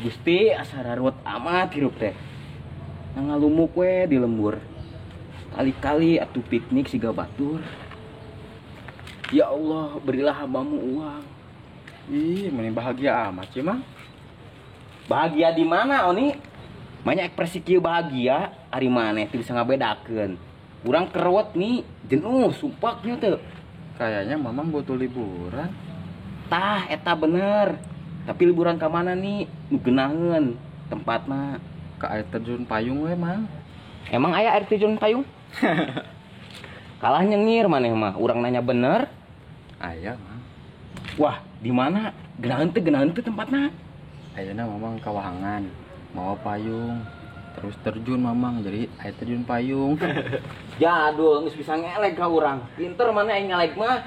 Gusti asa raruwet amat hirup teh. Ngalumuk we di lembur. Kali-kali atuh piknik siga batur. Ya Allah, berilah hambamu uang. Ih, meni bahagia amat sih, Mang. Bahagia di mana, Oni? Banyak ekspresi kieu bahagia, ari maneh teu bisa ngabedakeun. Urang kerewet nih, jenuh, sumpaknya teu. Kayaknya Mamang butuh liburan. Tah, eta bener. Tapi liburan ka mana nih? Nu geunaheun tempatna. Ke air terjun payung we, Mang. Emang aya air terjun payung? Kalah nyengir maneh mah, urang nanya bener. Aya, Mang. Wah, di mana? Geunaheun teu tempatna? Ayeuna Mamang ka Wahangan, mawa payung. Terus terjun Mamang jadi air terjun payung. Jadul geus bisa ngeleg ka urang. Pinter mana aing ngeleg mah.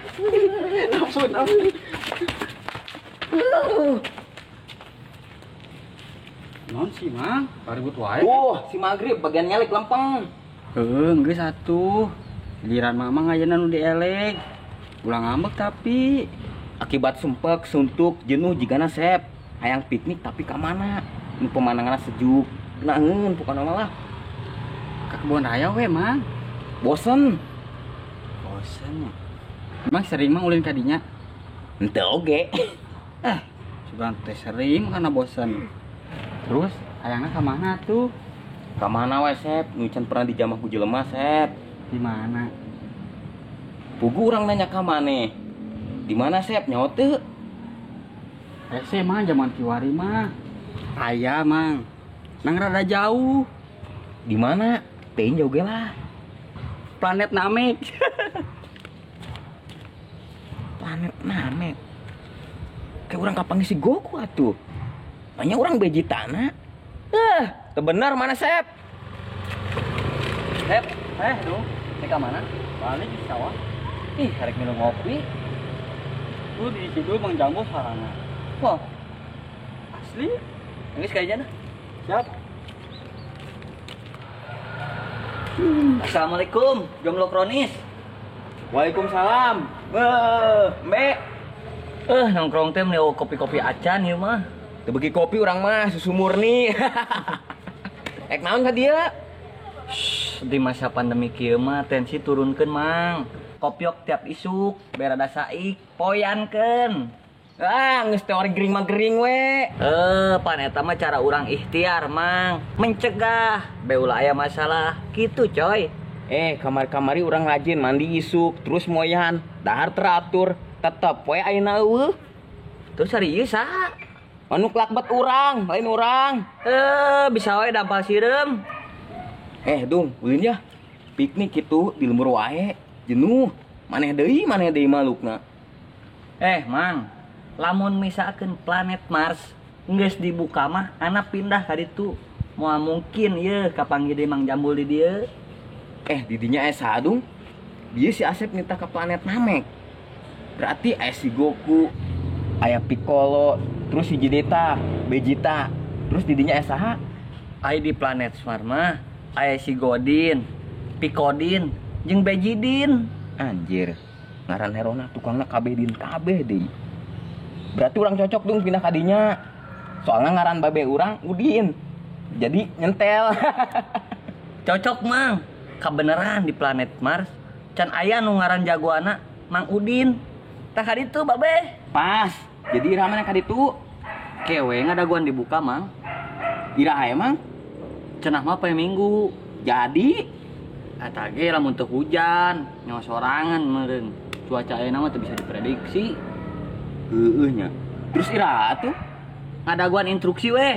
Ampun, ampun. Non sih, Mang. Paribut wae. Si Maghrib bagian ngeleg lempeng. Heuh, geus atuh. Giliran Mamang ayeuna nu dieleg. Ulah ngambek tapi akibat sumpek, suntuk, jenuh jigana sep. Hayang piknik tapi ka mana? Nu pemandanganna sejuk. Geunaheun pokona mah lah. Ka kebun raya we, Mang. Bosen. Bosen ya. Emang sering Mang ulin ka dinya? Henteu oge. Sugan teh sering karena bosen. Terus hayangna ka mana tuh? Ka mana we, Sep? Nu can pernah dijamah ku jelema, Sep. Di mana? Pugu urang nanya ka maneh. Di mana, Sep? Nyaho teu? Hese mah zaman kiwari mah. Aya, Mang. Nang rada jauh. Di mana? Teuing jauh ge lah. Planet Namek. Planet Namek. Kayak urang kapanggih si Goku atuh. Banyak orang beji tanah. Teu bener mana, Sep? Sep, duh, ini ka mana? Balik di sawah. Ih, harek minum ngopi. Tuh di situ Bang Jambu sarana. Wah. Asli? Geus kayaknya dah. Siap. Assalamualaikum, jomblo kronis. Waalaikumsalam. Mbak. Nongkrong teh meni kopi-kopi acan ieu mah. Teu beuki kopi urang mah susu murni. Ek naon ka dieu? Di masa pandemi kieu mah tensi turunkeun, Mang. Kopiok tiap isuk, berada saik, poyankeun. Ah, geus teori gering mah gering we. Pan eta mah cara urang ikhtiar, Mang. Mencegah be ulah aya masalah. Kitu, coy. Kamari-kamari urang rajin mandi isuk, terus moyan, dahar teratur, tetep we ayeuna eueuh. Terus hari ieu saha? Anu kelakbet urang, lain urang. Bisa we dampal sireum. Dung, ulin ya. Piknik kitu di lembur wae, jenuh. Maneh deui malukna. Mang, lamun misalkan planet Mars geus dibuka mah anak pindah ka ditu. Moal mungkin ye kapanggih deui Mang Jambul di dieu. Didinya aya saha, Dung? Bieu si Asep nitah ka planet Namek. Berarti aya si Goku, aya Piccolo, terus si Vegeta, Vegeta. Terus didinya aya saha? Aya di planet Mars mah aya si Godin, Pikodin, jeung Bejidin. Anjir, ngaran herona tukangna kabeh din kabeh deui. Berarti urang cocok dong pindah ka dinya. Soalnya ngaran babe urang Udin. Jadi nyentel. Cocok, Mang. Kabeneran di planet Mars can aya nu ngaran jagoana Mang Udin. Tah ka ditu babe. Pas. Jadi iraha mana ka ditu? Kewe ngadaguan dibuka, Mang. Iraha emang? Cenah mah poe Minggu. Jadi eta ge lamun teu hujan, nyawa sorangan meureun. Cuaca ayeuna mah teu bisa diprediksi. Heueuh nya. Terus iraha tuh? Ngadaguan instruksi weh.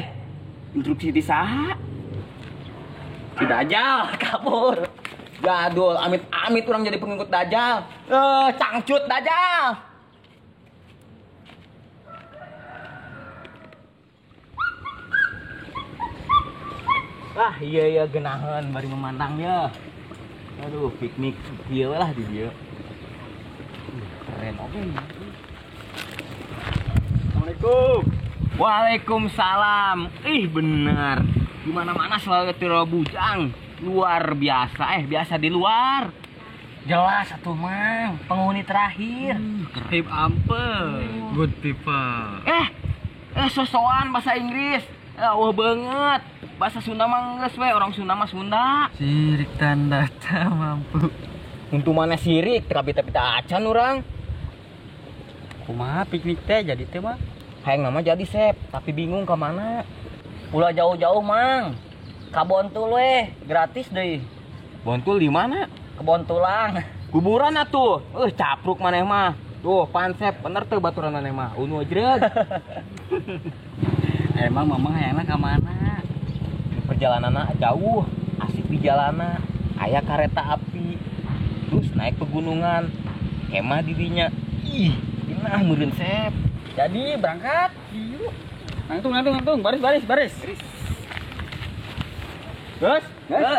Instruksi di saha? Si Dajjal kabur. Jadul, amit-amit orang jadi pengikut Dajjal. Cangcut Dajjal. Ah, iya genahan bari memandang ya. Aduh, piknik kieu lah di dieu. Keren oke. Assalamualaikum. Waalaikumsalam. Ih, bener. Di mana-mana selalu tiro bujang. Luar biasa, biasa di luar. Jelas atuh, Mang, penghuni terakhir. Hip ampe. Good people. Sosoan bahasa Inggris. Wah banget. Bahasa Sunda mah geus we, orang Sunda mah Sunda. Sirik tanda tak mampu. Untung mana sirik, tapi-tapi acan urang. Kumaha piknik teh jadi teh mah? Hayang nama jadi Sep, tapi bingung ke mana. Ulah jauh-jauh, Mang. Ka Bontul we, gratis deui. Bontul di mana? Kebon tulang. Kuburan atuh. Capruk maneh mah. Tuh, pansep bener teu baturan maneh mah. Unu jreug. Emang mamang hayangna ka mana? Perjalananna jauh, asik di jalana. Aya kereta api. Terus naik pegunungan. Kemah di dinya. Ih, nah meureun Sep. Jadi berangkat. Yuk. Nangtung, baris. Terus,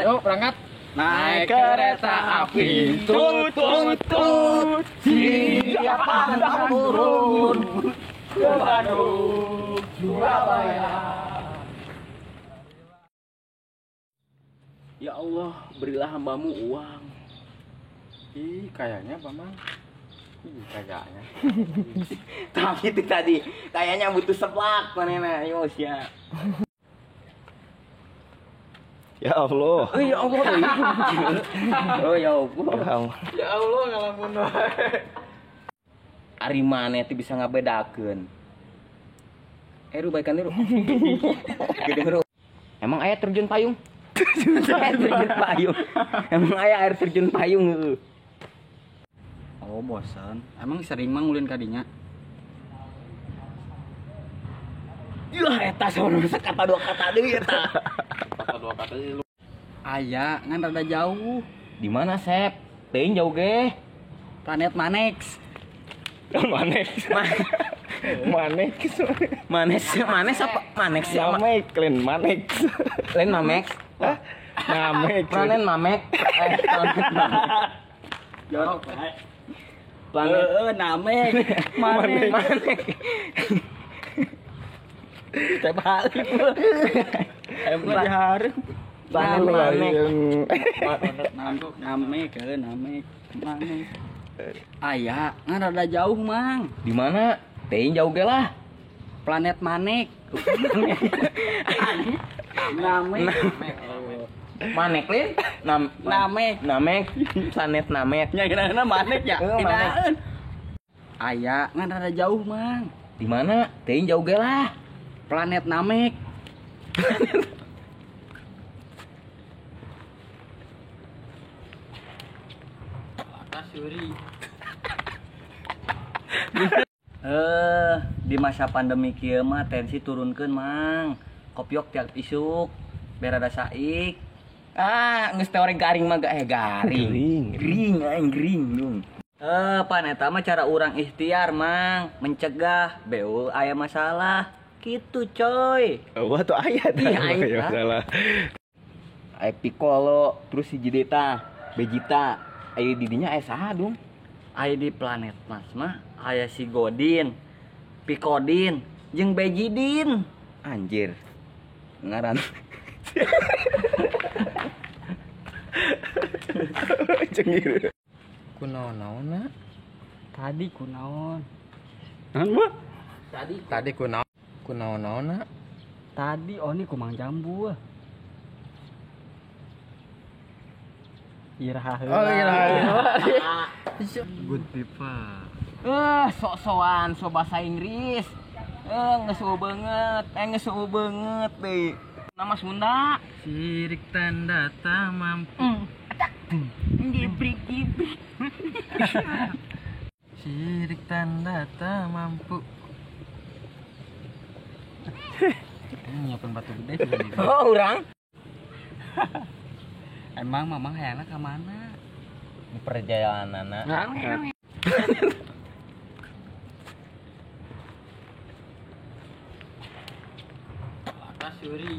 yuk berangkat. Naik kereta api, tut tut tut, siapa hendak turun ke Bandung, Surabaya. Ya Allah, berilah hambamu uang. Ih, kayaknya Paman. Ih, kayaknya. Tapi itu tadi, kayaknya butuh seplak manehna, ayo sia. Ya Allah. Oh ya Allah. Oh ya Allah. Ya Allah ngalamun wae. Ari maneh teh bisa ngabedakeun. Ru baikan ru. Gede ru. Emang aya terjun payung? Air terjun payung. Emang aya air terjun payung heueuh. Oh bosan. Emang sering mang ulin kadinya? Yah eta sono kata dua kata deui eta. Kata dua kata deui lu. Aya ngan rada jauh. Di mana, Sep? Teuing jauh ge. Planet Manex. Manex. Manex. Manex, Manex apa? Manex ya. Namek, lain Manex. Lain Mamex. Hah? Namek. Planet Mamek. Planet Mamek. Jorok. Planet Namek. Manek. Manek. Terbalik lu. Emang diharap. Planet Manek. Namek, Namek, Manek. Aya, ngan rada jauh, Mang. Di mana? Teuing jauh ge lah. Planet Manek. Namek. Manek lin? Namek. Namek. Planet Namek. Nya geunana Manek ya. Manek. Aya, ngan rada jauh, Mang. Di mana? Teuing jauh ge lah. Planet Namek. Di masa pandemi kieu mah tensi turunkeun, Mang. Kopiok tiap isuk, biar ada saik. Ah, geus teh orang garing mah garing. Gering aing gering dong. Pan eta mah cara urang ikhtiar, Mang, mencegah beu aya masalah. Gitu, coy. Wah, tuh aya tah masalah. Aya Piccolo, terus si Jideta, Vegeta. Aya di dinya aya saha dong? Aya di planet Mars mah aya si Godin, Pikodin, jeung Bejidin. Anjir. Ngaran. Cengir. Kunaon-naonna? Tadi kunaon? Naon mah? Tadi kunaon? Kunaon-naonna? Tadi oni kumang jambu. Iraha heula. Oh, iraha heula. Good people. Sok-sokan so bahasa Inggris. Geus eueuh beungeut, geus eueuh beungeut deui. Nama Sunda. Sirik tanda tak mampu. Gibrik gibrik. Sirik tanda tak mampu. Ini nyiapin batu gede. Oh, urang. Emang mamang hayangna ka mana? Di perjalananna. Suri.